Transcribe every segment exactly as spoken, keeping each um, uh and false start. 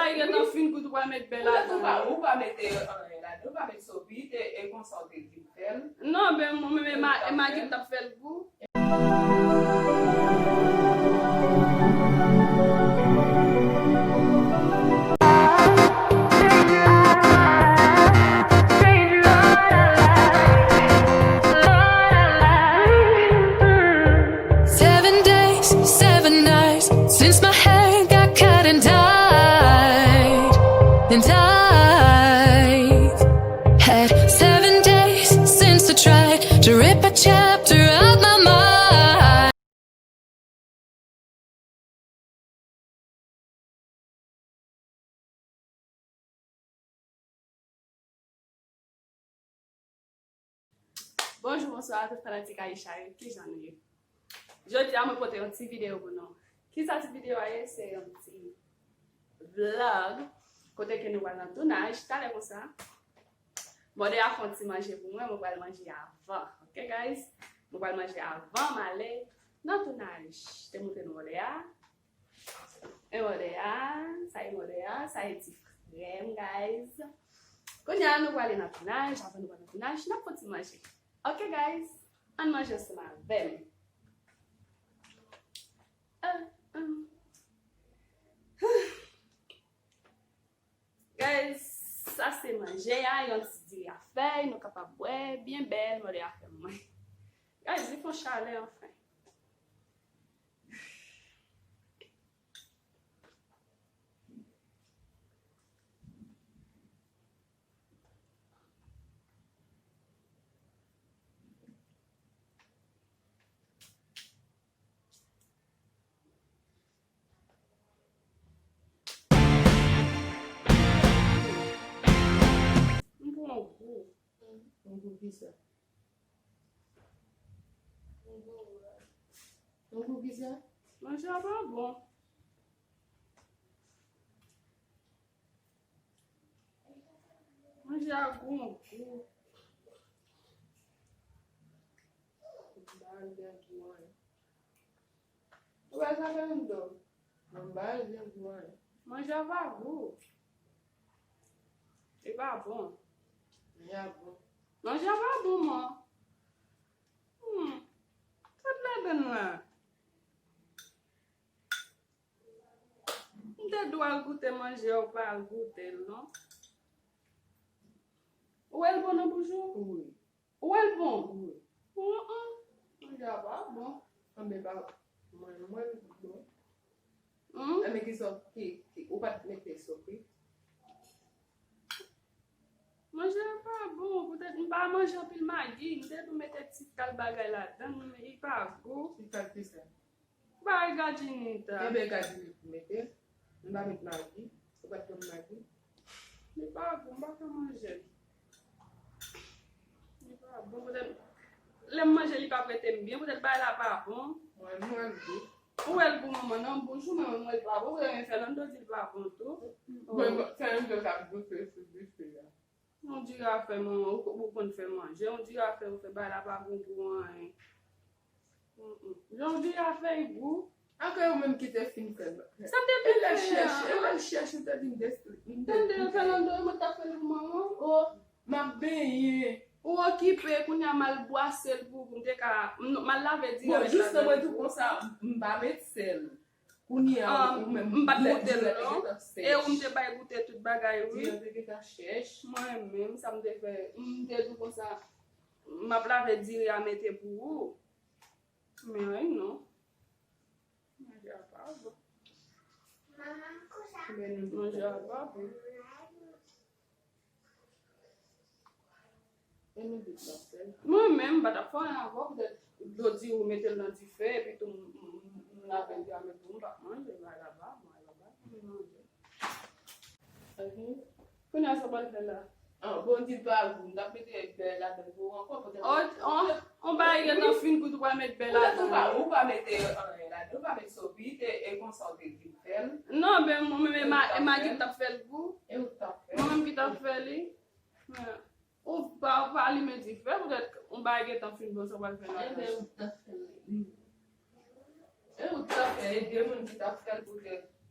Ay, gentan fin gout, ou pa met bè ladan. Ou pa, ou pa mete anyen ladan, ou pa met sòbit, e, e konsa ou te di m fè l. Non, ben, mwen menm, e ma, e ma gentan fè l gou. Seven days, seven nights since my hand got cut and died. And I've had seven days since I tried to rip a chapter out my mind. Bonjou, bonswa tout fanatik Aisha yo, kijan nou ye? Jodi a mwen pote yon ti videyo pou nou. Kisa ti videyo a ye? Se yon ti vlog kote ke nou pral nan tounaj talè konsa. Mòde a fè yon ti manje pou mwen, mwen pral manje avan. Ok, guys? Mwen pral manje avan m ale nan tounaj. Te montre nou mòde a. E mòde a, sa e mòde a, sa e ti frè m, guys. Kounye a, nou prale nan tounaj, avan nou pral nan tounaj, n ap fè yon ti manje. Ok, guys? Ann manje ansanm avè m. Ah, ah. Guys, sa se manje a, yon ti diri a fèy, nou kapab bwè, byen bèl, mòde a fè mwen. Guys, li fè yon chalè, anfen. M pran yon gou. Yon gou kisa? Yon gou kisa? Manje a pa bon. Manje a gou, gou. Ba l gen gou anyen. Ou wè sa fè m dòm. Mwen ba l gen gou anyen. Manje a pa gou. Li pa bon. Manje a bon. Manje a pa bon, man. Hmm. Sa t ladann la? M te dwe al goute manje a, ou pa al goute l, non. Ou wè l bon nan bouch ou? Wi. Ou wè l bon? Wi. Manje a pa bon. Anben pa mwen, mwen bon. Hmm? Anben ki sòs, ki, ki, ou pa t mete sòs wi. Manje a pa bon, poutèt m pa manje anpil magi, m te dwe mete ti kal bagay ladan l, men li pa gou. Ti kal kisa? Bay gadinita. Enben gadinit pou mete. M pa met magi. Ou pa t konn magi. Li pa bon, m pa ka manje l. Li pa bon, poutèt lè m manje li pa prete m byen, poutèt bagay la pa bon. Mwen, mwen gou. Ou wè l gou manman nan bouch ou, men mwen, mwen l pa bon, poutèt men Fernando di l pa bon tou. Mwen, Fernando t ap goute sou dife a. Yon diri a fè manman, ou, ou konn fè manje, yon diri a fè ou fè bagay la pa gon gou anyen. Mm, mm. Yon diri a fè gou. Anke ou menm ki te fin fè l. Sa m te fin fè a? E lè chèche, e lè chèche, ou te vin destri. Tande, Fernando, mwen t ap fè l pou manman. Oh, m ap benyen. Ou okipe, kounye a m al bwase l pou, pou m te ka, m, m al lave diri a. Bon, jistan mwen tou konsa, m pa met sèl. Kounye a, ou menm, m pa t goute l non. E ou m te bay goute tout bagay wi. Diri an te gentan chèch. Mwen menm, sa m te fè, m te di w konsa, m ap lave diri a mete pou ou. Men ay non. Manje a pa bon. Manje a pa bon. Mwen menm, m pa t ap fè anyen avè w, poutèt dlo di ou mete l nan dife, epi tou m, m, m, m lave l, m pa manje, bagay la pa bon, bagay la pa bon, m manje. Ok. Kounye a sa w pral fè la? Ah, bon, di l pa gou, m t ap mete bè ladan pou ou ankò, poutèt. Oh, oh, on bagay gentan fin gout, ou pa met bè ladan. Ou pa, ou pa mete anyen ladan, ou pa met sòbit, e, e konsa ou te di m fè l. Non, ben, mwen menm, e ma, e ma ki t ap fè l gou. E ou t ap fè l. Mwen menm ki t ap fè li. Ou pa, ou pa alimen dife, poutèt yon bagay gentan fin bon, sa w pral fè nan kach. Enben, ou t ap fè l. E ou t ap fè, e de moun ki t ap fè l poutèt.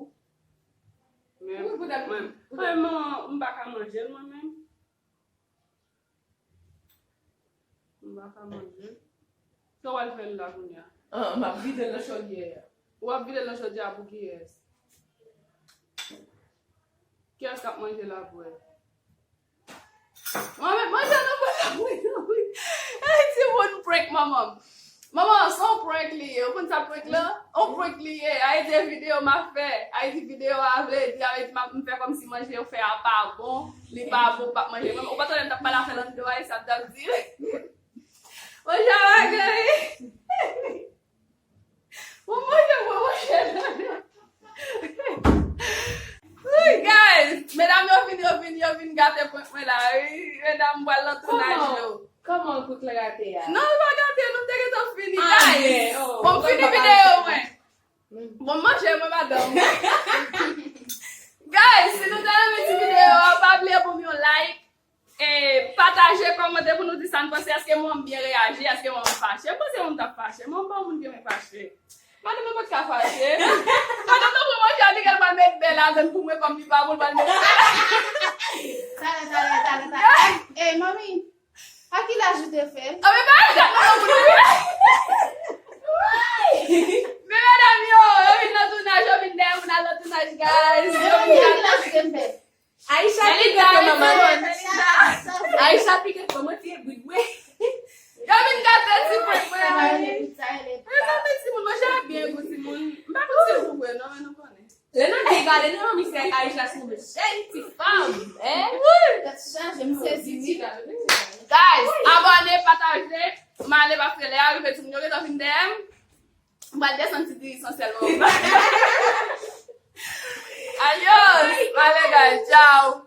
gou. Men, mwen, mwen, mwen, m pa ka manje l, mwen menm. M pa ka manje l. Sa w al fè l la kounye a? Ah, m ap vide l nan chodyè a. W ap vide l nan chodyè a pou kiyès? Kiyès k ap manje l apre? Mwen menm manje nan mwen la, wi, wi. Ay, timoun prank manman m. Manman, se yon prank li ye. Ou konn sa prank la? Yon prank li ye. Ay, se videyo m ap fè. Ay, se videyo a vle di, a vle di m ap, m fè kòmsi manje yo fè a pa bon. Li pa bon, ou p ap manje. Ou pa tande m t ap pale afè lanndo a, e sa m t ap di. Manje a pa gen. Bon, manje, bon, manje. Wi, guys, medam yo vin, yo vin, yo vin gate prank mwen la, wi. Medam, m pral nan tounaj yo. Kòman? Kòman prank la gate a? Non, li pa gate, nou te gentan fini, guys. Bon, m fini videyo mwen. Bon, m manje, mwen, madanm. Guys, si nou te renmen ti videyo a, pa bliye pou m yon like. E pataje, kòmante pou nou di sa n panse. Èske manman m byen reyaji? Èske manman m fache? M panse manman m t ap fache. Manman m pa yon moun ki renmen fache. Madanm nan pa t ka fache. Madanm nan pran manje a, li gen l pral met bè ladann pou mwen, kòm li pa bon, l pral met bè. Talè, talè, talè, talè. Ey, manmi, a ki laj ou te fè? A, men pa sa, non, non, non. Men medam yo, yo vin nan tounaj, yo vin dèyè m nan tounaj, guys. Yo vin nan tounaj. Aisha pi gate manman. Aisha pi gate manman ti egri mwen. Yo vin gate ti prank mwen. Mezanmi, timoun, manje a byen gou, timoun. M pa konn si nou vre non, men nou konnen. Lè nou di gade non, misye Aisha se yon jèn ti fanm, eh? Tèt chaje, m sezi, wi. Guys, abòne, pataje, m ale paske lè a rive timoun yo gentan vin dèyè m. M pral desann ti diri san sèlman. Adios! Vale, guys. Ciao!